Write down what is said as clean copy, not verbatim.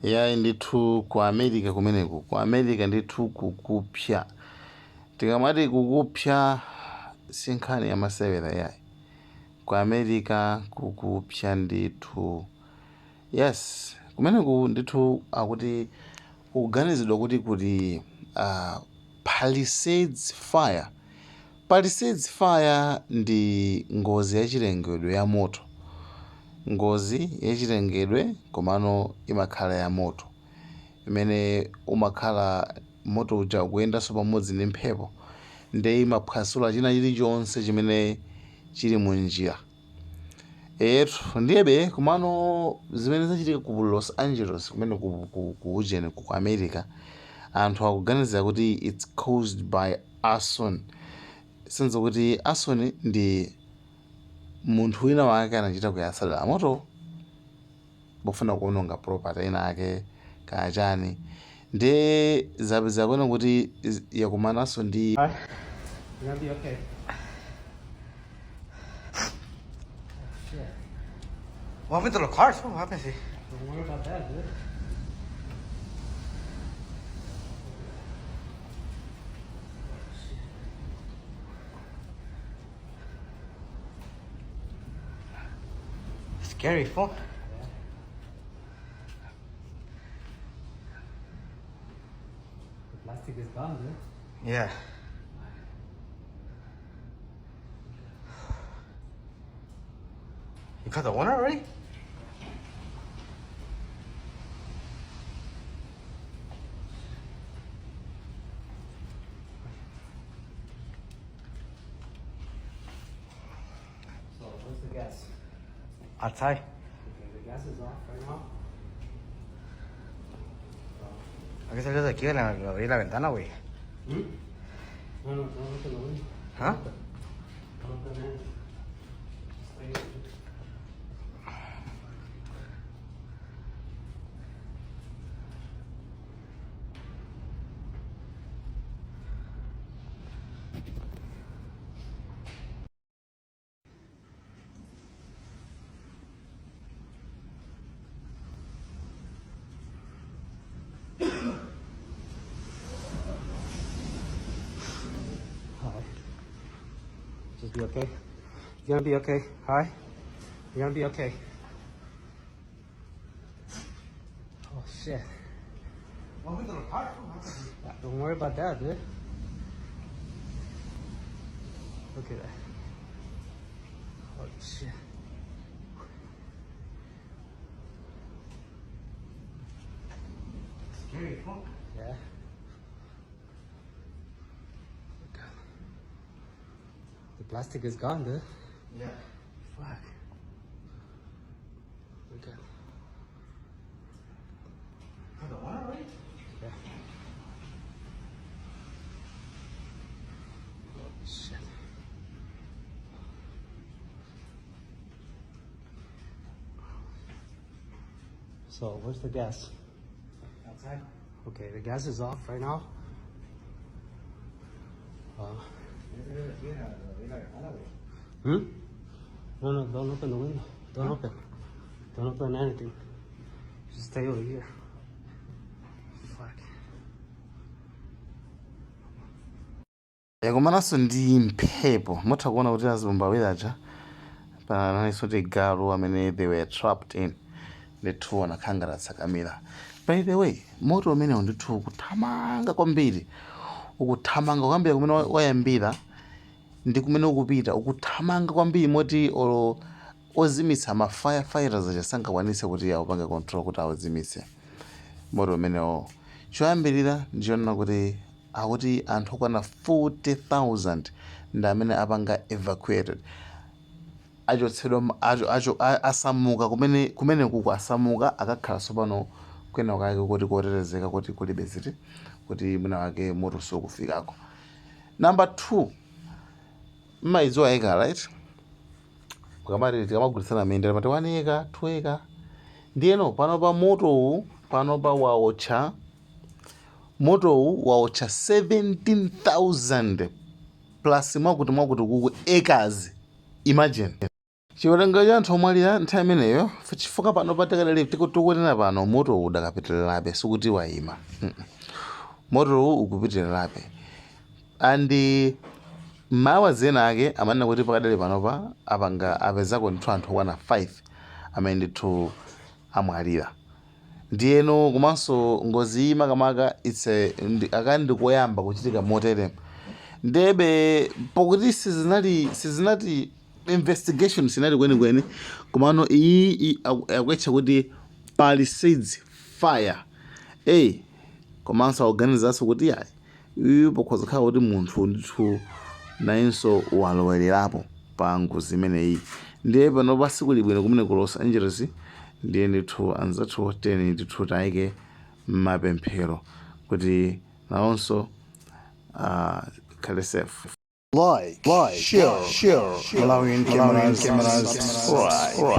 Yayi ndithu, ku America kumeneku, ku America ndithu kukupsa. Tikamati kukupsa, si nkhani yamasewera yayi. Ku America kukupsa ndithu. Yes, kumeneku ndithu akuti kukuganizidwa kuti kuli Palisades Fire. Palisades Fire ndi ngozi yachilengedwe ya moto. Ngozi yachilengedwe komano imakhala ya moto imene umakhala moto uja ukuyendanso pamodzi ndi mphepo, nde imaphwasula china chilichonse chimene chili munjira. Eetu, ndiyebe komano zimene zachitika ku Los Angeles kumene ku ujeni ku America, anthu akuganizira kuti it's caused by arson. Senza kuti arson ndi munthu wina wake anachita kuyatsa dala moto pofuna kuononga property ina ake kaya chani, ndiye zapeza kuona kuti yakumananso ndi Hi. You're gonna be okay. Shit. What happened to the cars? What happened? See? Don't worry about that, dude. Scary, fool. The plastic is gone, dude. Yeah. You cut the owner already? So where's the gas? Outside. Okay, the gas is off right now. Hay que salir de aquí, abrir la ventana, güey. Hmm? No, don't open the window. Huh? Don't open it. Stay here. Hi. Just be okay. You're gonna be okay. Hi. You're gonna be okay. Oh shit. What happened to the car? Don't worry about that, dude. Look at that. Holy shit. Scary, fool. Yeah. Look. The plastic is gone, dude. Yeah. Fuck. Look at. Cut the owner already? Yeah. Holy shit. So where's the gas? Outside. Okay, the gas is off right now. No, don't open the window. Don't open. Don't open anything. Just stay over here. Fuck. Yakumananso ndi mphepo. Mutha kuona kuti azibambo awiri aja panalinso ti galu amene they were trapped in, ndithu anakhala ngati atsakamira. By the way, moto umenewu ndithu ukuthamanga kwambiri, ukuthamanga kuyambira kumene wayambira ndi kumene ukupita. Ukuthamanga kwambiri moti olo ozimitsa, ma firefighters aja, sangakwanise kuti awupange control kuti awuzimitse moto umenewo. Choyambirira ndichonena kuti akuti anthu okwana 40,000 ndi amene apanga evacuated, achotsedwa, asamuka kumene kuku, asamuka akakhala tsopano kwena kake kuti kotetezeka, kuti kulibe ziti, kuti mwina wake moto sukufikako. Number 2, mmayidziwa acre, right? Ukamati tikamagulitsana minda timati 1 acre, 2 acre. Ndiyeno pano pa motowu, pano pa waotcha, motowu waotcha 17,000 plus mwakuti mwakuti kuku acres. Imagine. Chiwerengero cha anthu omwalira nthawi imeneyo, chifukwa pano patikadali tikukunena pano, moto udakapitirirabe, sikuti wayima. Motowu ukupitirirabe and mawa zena ake amanena kuti pakadali panopa apanga apezako ndithu anthu okwana 5 amene ndithu amwalira. Ndiyeno komanso ngozi iyi makamaka akani ndikoyamba kuchitika motere. Ndebe pokuti sizinali sizinati investigation sinali kwenikweni, komano iyi akuyetcha kuti Palisades Fire. Eyi, komanso akuganizanso kuti ayi, iyu pokhoza kukhala kuti munthu ndithu nayenso walowererapo pa ngozi imeneyi. Ndiye pano sikuli bwino kumene ku Los Angeles. Ndiye ndithu anzathu, teni ndithu tayike mapemphero kuti nawonso khale safe. Like, share, Malawian cameras, subscribe.